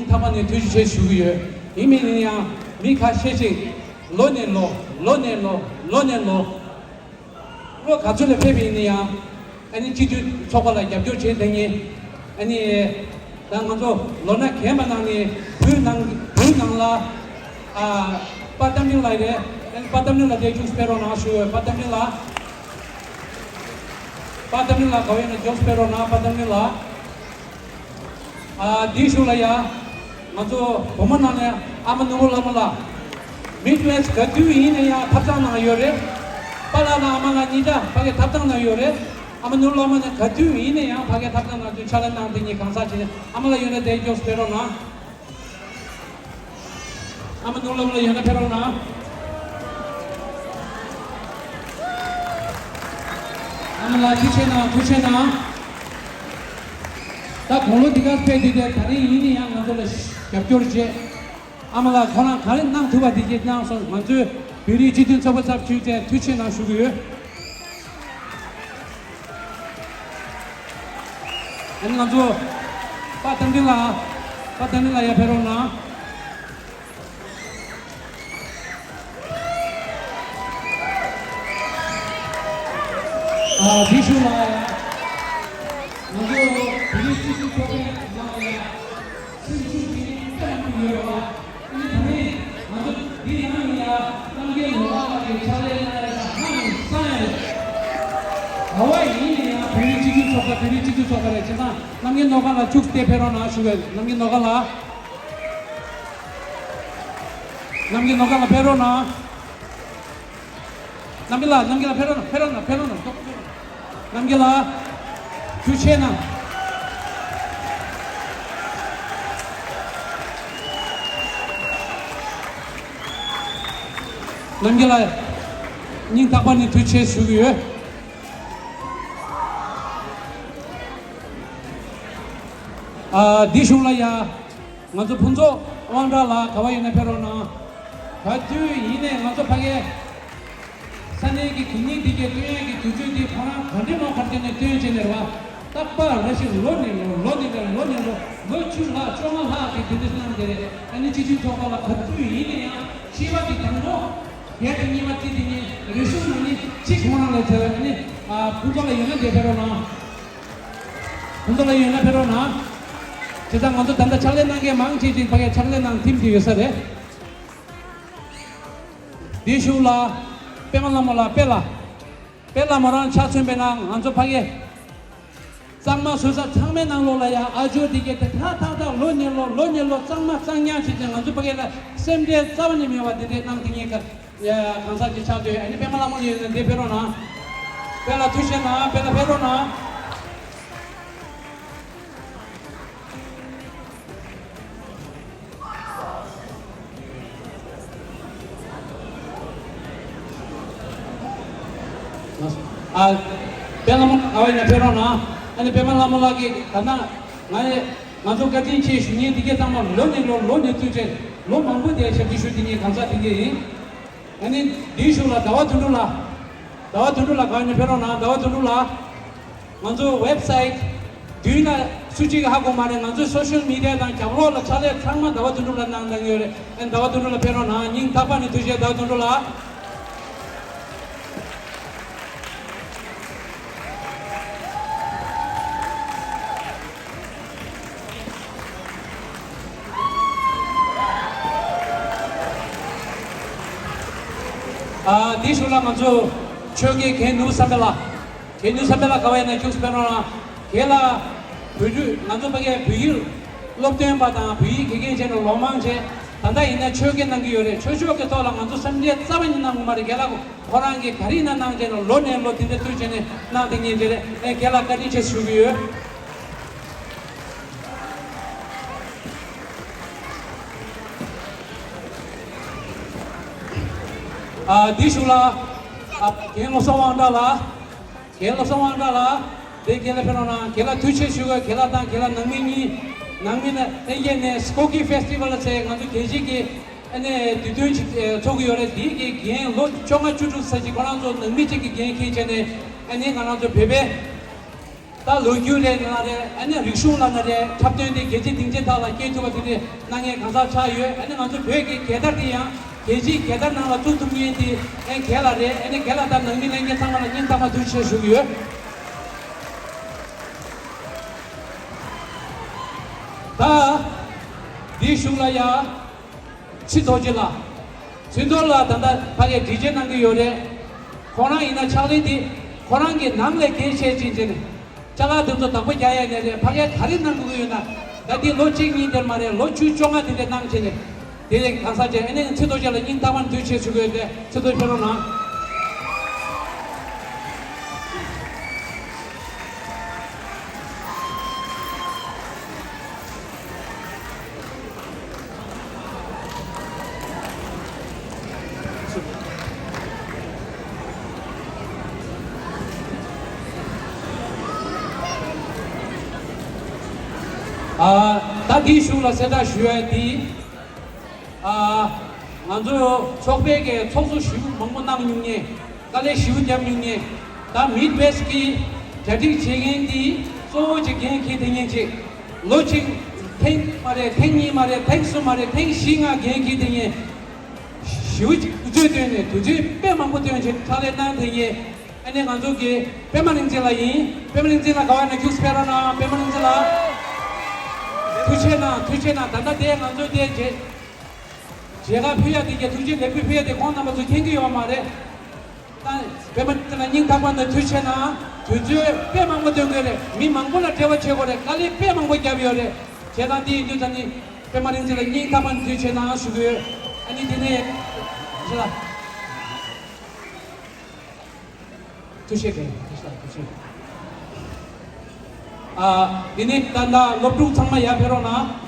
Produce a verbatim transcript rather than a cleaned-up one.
ཐ་མ་ནས་ཐུགས་རྗེ་ཆེ་ཞུ་གི་ཡོད། ཡིན་མིན་ཡིན་ཡང་མི་ཁ་ཤས་ཤིག་ལོ་ནས་ལོ་ལོ་ནས་ལོ་ལོ་ནས་ལོ། བློ་ག་ཚོད་ལ་ཕེབས་པ་ཡིན་ན་ཡང་། ཨ་ནི་སྤྱི་འཐུས་ཚོགས་པ་ལ་རྒྱབ་སྐྱོར་བྱེད་མཁན། ཨ་ནི་ད་ང་ཚོ་ལོ་ན་རྒན་པ་ནང་ནས་བོད་ནང་བོད་ནང་ལ་ཨ་པ་ཏམ་ལིང་ལགས་རེད། ཨ་ནི་པ་ཏམ་ལིང་ལགས་དེ་མཇུག་སྤེལ་རོགས་གནང་ཞུ། པ་ཏམ་ལིང་ལགས། པ་ཏམ་ལིང་ལགས་ག་བ་ཡིན་ན་མཇུག་སྤེལ་རོགས་གནང་། པ་ཏམ་ལིང་ལགས། ཨ་འདིའི་གཞུག་ལ་ཡ། ང་ཚོ་བུ་མོ་ནང་ནས་ཨ་མ་ནོར་བུ་ལྷ་མོ་ལགས། མི་ཏོག་ཙམ་ག་དུས་ཡིན་ན་ཡང་ཐབ་ཚང་ནང་ཡོད་རེད། པཱ་ལགས་དང་ཨ་མ་ལགས་གཉིས་ཀ་ཕ་གིའི་ཐབ་ཚང་ནང་ཡོད་རེད། ཨ་མ་ནོར་བུ་ལྷ་མོ་ནི་ག་དུས་ཡིན་ན་ཡང་ཕ་གིའི་ཐབ་ཚང་ནང་དུ་ཕྱག་ལས་གནང་དེ་ཉིད་གང་ཟག་ཅིག་ཨ་མ་ལགས་ཡོད་ན་དེ་མགྱོགས་སུ་ཕེབས་རོགས་གནང་། ཨ་མ་ནོར་བུ་ལྷ་མོ་ལགས་ཡོད་ན་ཕེབས་རོགས་གནང་། ཨ་མ་ལགས་ཐུགས་རྗེ་གནང་། ཐུགས་རྗེ་གནང་། ད་དགུང་ལོ་འདི་ག་ཕེབས་དུས་དེ་ད་རིང་ཡིན་ན་ཡང་ང་ཚོ་ལ་རྒྱབ་སྐྱོར་བྱས། ཨ་མ་ལགས་ཁོ་རང་ག་རེ་གནང་ཐུབ་པ་དེ་གྱིས་གནང་སོང་། ང་ཚོའི་བོད་རིགས་སྤྱི་མཐུན་ཚོགས་པ་ཚབ་ཞུས་ཏེ་ཐུགས་རྗེ་གནང་ཞུ་གི་ཡོད། ཨ་ནི་ང་ཚོ་པ་ཏམ་ལིང་ལགས། པ་ཏམ་ལིང་ལགས་ཡར་ཕེབས་རོགས་གནང་། ཨ་འདིའི་གཞུག་ལ་ཡ། ང་ཚོ་བོད་རིགས་སྤྱི་མཐུན་ཚོགས་པའི་ནང་ལ་ཡ། སེམས་ཤུགས་དེ་བརྟན་པོ་ཡོད་པ། ཨ་ནི་ད་ནི་ང་ཚོ་འདི་ཡང་ཡང་རྣམ་རྒྱལ་ནོར་བུ་ལགས་ཀྱི་ཕྱག་ལས་གནང་ཡ་ད་ཧང་སང་ཡ་རེད། ག་བ་ཡིན་ན་ཡང་བོད་རིགས་སྤྱི་མཐུན་ཚོགས་པ། བོད་རིགས་སྤྱི་མཐུན་ཚོགས་པ་རེད། བྱས་ཙང་རྣམ་རྒྱལ་ནོར་བུ་ལགས་ཅུག་སྟེ་ཕེབས་རོགས་གནང་ཞུ་བས། རྣམ་རྒྱལ་ནོར་བུ་ལགས། རྣམ་རྒྱལ་ནོར་བུ་ལགས་ཕེབས་རོགས་གནང་། རྣམ་རྒྱལ་ལགས། རྣམ་རྒྱལ་ལགས་ཕེབས་རོགས་གནང་། ཕེབས་རོགས་གནང་། ཕེབས་རོགས་གནང་། རྣམ་རྒྱལ་ལགས། ཐུགས་རྗེ་གནང་། རྣམ་རྒྱལ་ལགས། སྙིང་ཐག་པ་ནས་ཐུགས་རྗེ་ཆེ་ཞུ་གི་ཡོད། ཨ་འདིའི་གཞུག་ལ་ཡ། ང་ཚོ་ཕུན་ཚོགས་དབང་གྲགས་ལགས་ག་བ་ཡོད་ན་ཕེབས་རོགས་གནང་། ག་དུས་ཡིན་ནའི་ང་ཚོ་ཕ་གིའི་ས་གནས་ཀྱི་དགེ་བསྙེན་འདི་གའི་སྟོན་ཡག་གི་དུས་ཚོད་འདི་ཁོ་རང་ག་འདྲ་མོ་ག་འདྲ་ནས་སྟོན་བྱས་ནས་རེད་བ། རྟག་པར་རེ་ཞིག་ལོ་ནས་ལོ། ལོ་ནས་ལོ། ལོ་ནས་ལོ། ལོ་བཅུ་ལྷག་བཅོ་ལྔ་ལྷག་གིས་དེ་འདྲ་གནང་བསྡད་རེད། ཨ་ནི་སྤྱི་མཐུན་ཚོགས་པ་ལ་ག་དུས་ཡིན་ན་ཡང་ཤེས་པ་དེ་དང་པོ། གལ་ཏེ་གཉིས་པ་བརྩིས་དེ་ནི་རེ་ཟུང་ནང་ནས་གཅིག་ཁོང་རང་ལ་ཐོས། ཨ་ནི་ཨ་ཕུན་ཚོགས་ལ་ཡོད་ན་དེ་ཕེབས་རོགས་གནང་། ཕུན་ཚོགས་ལ་ཡོད་ན་ཕེབས་རོགས་གནང་། བྱས་ཙང་ང་ཚོ་ད་ལྟ་ཕྱག་ལས་གནང་མཁན་མང་ཆེ་ཅིག་ཕ་གིར་ཕྱག་ལས་གནང་ཐིམ་གྱི་ཡོད་ས་རེད། དེའི་གཞུག་ལ་པད་མ་ལྷ་མོ་ལགས། པད་ལགས། པད་ལགས་མོ་རང་ཆ་མཚོན་པས་ན་ང་ཚོ་ཕ་གི་གཙང་མ་བཟོ་ས་ཚང་མའི་ནང་ལོགས་ལ་ཡང་ཨ་ཇོ་འདི་གའི་དེ་ཐག་ཐག་ཐག་ལོ་ནས་ལོ། ལོ་ནས་ལོ་གཙང་མ་གཙང་རྐྱང་བྱས་ཏེ་ང་ཚོ་ཕ་གི་ལ་སེམས་ཁྲལ་རྩ་བ་ནས་མེད་པ་འདི་འདྲའི་གནང་དེ་ངས་ག་ཡ་གང་ཟག་ཅིག་ཆགས་དུས། ཨ་ནི་པད་མ་ལྷ་མོ་ཡིན་ན་འདི་ཕེབས་རོགས་གནང་། པད་ལགས་ཐུགས་རྗེ་གནང་། པད་ལགས་ཕེབས་རོགས་གནང་། ཨ་པད་མ་ལྷ་མོ་ལགས་ཡིན་ན་ཕེབས་རོགས་གནང་། ཨ་ནི་པད་མ་ལྷ་མོ་ལགས་ཀྱིས་ད་ནང་ང་ང་ཚོ་བཀའ་དྲིན་ཆེ་ཞུ་མཁན་འདི་གའི་ཚང་མ་ལོ་ནས་ལོ། ལོ་ནས་བཙུགས་བྱས་ལོ་མང་པོ་དེ་ཞབས་ཕྱི་ཞུ་དེ་ངས་གང་ཟག་དེ་གའི་ཡིན། ཨ་ནི་འདིའི་གཞུག་ལ་ཟླ་བ་དོན་གྲུབ་ལགས། ཟླ་བ་དོན་གྲུབ་ལགས་གང་ནས་ཕེབས་རོགས་གནང་། ཟླ་བ་དོན་གྲུབ་ལགས། ང་ཚོ་ཝེབ་སའིཊ་མདུན་ལ་སུ་གཅིག་གིས་ཧ་གོ་མ་རེད། ང་ཚོའི་སོ་ཤལ་མི་ཌི་ཡ་དང་རྒྱབ་ལོགས་ལ་ཕྱག་ལས་ཚང་མ་ཟླ་བ་དོན་གྲུབ་ལགས་གནང་གནང་གི་ཡོད་རེད། ཨ་ནི་ཟླ་བ་དོན་གྲུབ་ལགས་ཕེབས་རོགས་གནང་། སྙིང་ཐག་པ་ནས་ཐུགས་རྗེ་ཆེ། ཟླ་བ་དོན་གྲུབ་ལགས། ཨ་དེའི་གཞུག་ལ་ང་ཚོ་ཆོས་དགེ་རྒན་ནོར་བུ་བསམ་འཕེལ་ལགས། རྒན་ནོར་བུ་བསམ་འཕེལ་ལགས་ག་བ་ཡིན་ན་ཁྱུག་ཙམ་ཕེབས་རོགས་གནང་། རྒན་ལགས་བོད་ཡིག་ང་ཚོ་ཕ་གིའི་བོད་ཡིག་སློབ་སྟོན་པ་དང་བོད་ཡིག་དགེ་རྒན་བྱས་ནས་ལོ་མང་བྱས། ད་ལྟ་ཡིན་ན་ཆོས་དགེ་གནང་གི་ཡོད་རེད། ཆོས་ཕྱོགས་ཀྱི་ཐོག་ལ་ང་ཚོ་སེམས་ཁྲལ་རྩ་བ་ཉིད་གནང་གི་མ་རེད། རྒན་ལགས་ཁོ་རང་གིས་ག་རེ་ཡིན་ན་གནང་བྱས་ནས་ལོ་ནས་ལོ་དེ་འདྲ་ཐུགས་བྱས་ནས་གནང་དེ་ངས་དེ་རེད། ཨེ་རྒན་ལགས་བཀའ་དྲིན་ཆེ་ཞུ་གི་ཡོད། ཨ་འདིའི་གཞུག་ལ་ཨ་རྒན་བློ་བཟང་དབང་གྲགས་ལགས། རྒན་བློ་བཟང་དབང་གྲགས་ལགས། དེ་རྒན་ལགས་ཕེབས་རོགས་གནང་། རྒན་ལགས་ཐུགས་རྗེ་ཆེ་ཞུ་གི། རྒན་ལགས་དང་རྒན་ལགས་ནང་མི་གཉིས། ནང་མི་ནི་ཨིན་སྐད་ནས་Skokie Festival ཟེར་ང་ཚོ་རྒྱལ་སྤྱི་གི་ཨ་ནི་དུས་སྟོན་ཅིག་ཚོགས་ཀྱི་ཡོད་རེད། འདི་གི་འགན་ལོ་བཅོ་ལྔ་བཅུ་དྲུག་ཙམ་ཅིག་ཁོ་རང་ཚོ་ནང་མི་གཅིག་གི་འགན་འཁྱེར་བྱས་ནས་ཨ་ནི་ང་རང་ཚོ་བོད་པའི་ ད་ལོ་རྒྱུས་རེད་ན་རེད། ཨ་ནི་རིག་གཞུང་ལ་ན་རེད། འཁྲབ་སྟོན་དེ་རྒྱལ་སྤྱིའི་སྡིངས་ཆའི་ཐོག་ལ་སྐྱེལ་ཐུབ་པ་དེ་དེ་གནང་མཁན་གང་ཟག་ཆགས་ཡོད། ཨ་ནི་ང་ཚོ་བོད་ཀྱི་རྒྱལ་དར་དེ་ཡང་རྒྱལ་སྤྱིའི་རྒྱལ་དར་ནང་ལ་བཙུགས་ཐུབ་མཁན་དེ་ཨ་ནི་རྒན་ལགས་རེད། ཨ་ནི་རྒན་ལགས་དང་ནང་མི་ལྷན་རྒྱས་ཚང་མ་ལ་སྙིང་ཐག་པ་ཐུགས་རྗེ་ཆེ་ཞུ་གི་ཡོད། ད་འདིའི་གཞུག་ལ་ཡ། ཚེ་རྡོ་རྗེ་ལགས། ཚེ་རྡོ་ལགས་ད་ལྟ་ཕ་གིར་འགྲེལ་བརྗོད་གནང་གི་ཡོད་རེད། ཁོང་རང་ཡིན་ན་ཕྱག་ལས་འདི་ཁོ་རང་གི་ནང་ལས་འགན་བཞེས་ཕྱིན་བྱས་ནས་ཅ་ལག་འདི་ཚོ་བདག་པོ་རྒྱག་ཡ་ནས་རེད། ཕ་གིར་ག་རེ་གནང་དགོས་ཀྱི་ཡོད་ན། ད་འདི་ལོ་གཅིག་གཉིས་དེར་མ་རེད། ལོ་བཅུ་བཅོ་ལྔ་དེ་འདྲ་གནང་བྱས་ནས་དེ་རིང་གང་ཟག་ཅིག་ཨ་ནི་ཚེ་རྡོ་རྗེ་ལགས་སྙིང་ཐག་པ་ནས་ཐུགས་རྗེ་ཆེ་ཞུ་གི་ཡོད་དེ། ཚེ་རྡོ་ཕེབས་རོགས་གནང་། ཨ། ད་འདིའི་གཞུག་ལ་གསལ་བསྒྲགས་ཞུ་ཡ་འདི། ཨ། ང་ཚོ་ཚོགས་པའི་གི་ཚོགས་གཙོ་ཞེ་པོ་མང་པོ་གནང་མྱོང་མཁན། དཀའ་ལས་ཞེ་པོ་བརྒྱབ་མྱོང་མཁན། ད་མིཌ་ཝེསྟ་གི་གྲ་སྒྲིག་བྱེད་མཁན་འདི་གཙོ་བོ་གཅིག་འགན་འཁྱེར་བསྡད་མཁན་གཅིག་ལོ་གཅིག་ཐེངས་མ་རེད། ཐེངས་གཉིས་མ་རེད། ཐེངས་གསུམ་མ་རེད། ཐེངས་བཞི་ལྔ་འགན་འཁྱེར་བསྡད་མཁན། ཞེ་པོ་ཅིག་དུས་ཚོད་བཏོན་ནས་དུས་ཚོད་དཔེ་མང་པོ་བཏོན་བྱས་ཕྱག་ལས་གནང་བསྡད་མཁན། ཨ་ནི་ང་ཚོ་གི་པད་མ་རིག་འཛིན་ལགས་ཡིན། པད་མ་རིག་འཛིན་ལགས་ག་བ་ན་ཁྱུག་སྤེ་ར་ན། པད་མ་རིག་འཛིན་ལགས། ཐུགས་རྗེ་གནང་། ཐུགས་རྗེ་གནང་། ད་ལྟ་དེ་ང་ཚོ་དེ་རྗེས་རྗེས་ཁ་ཕུལ་ཡ་དེ་གི་ཐུགས་རྗེ་ལེགས་འབུལ་ཕུལ་ཡ་དེ་ཁོང་རྣམ་པ་ཚོ་མཁྱེན་གྱི་ཡོད་མ་རེད། ད་པད་མ་རིག་འཛིན་ལགས་སྙིང་ཐག་པ་ནས་ཐུགས་རྗེ་གནང་། དུས་ཚོད་དཔེ་མང་པོ་བཏོན་དགོས་རེད། མི་མང་པོ་ལ་འབྲེལ་བ་བྱེད་དགོས་རེད། དཀའ་ལས་དཔེ་མང་པོ་བརྒྱབ་ཡོད་རེད། བྱས་ཙང་དེ་ཡིན་དུས་ཙང་ནི་པད་མ་རིག་འཛིན་ལགས་སྙིང་ཐག་པ་ནས་ཐུགས་རྗེ་གནང་ཞུ་གི་ཡོད། ཨ་ནི་དེ་ནས་ཤ་ལ། ཐུགས་རྗེ་ཆེ། ཐུགས་རྗེ་ཆེ། ཨ། འདི་ནས་ད་ལྟ་སློབ་ཕྲུག་ཚང་མ་ཡར་ཕེབས་རོགས་གནང་།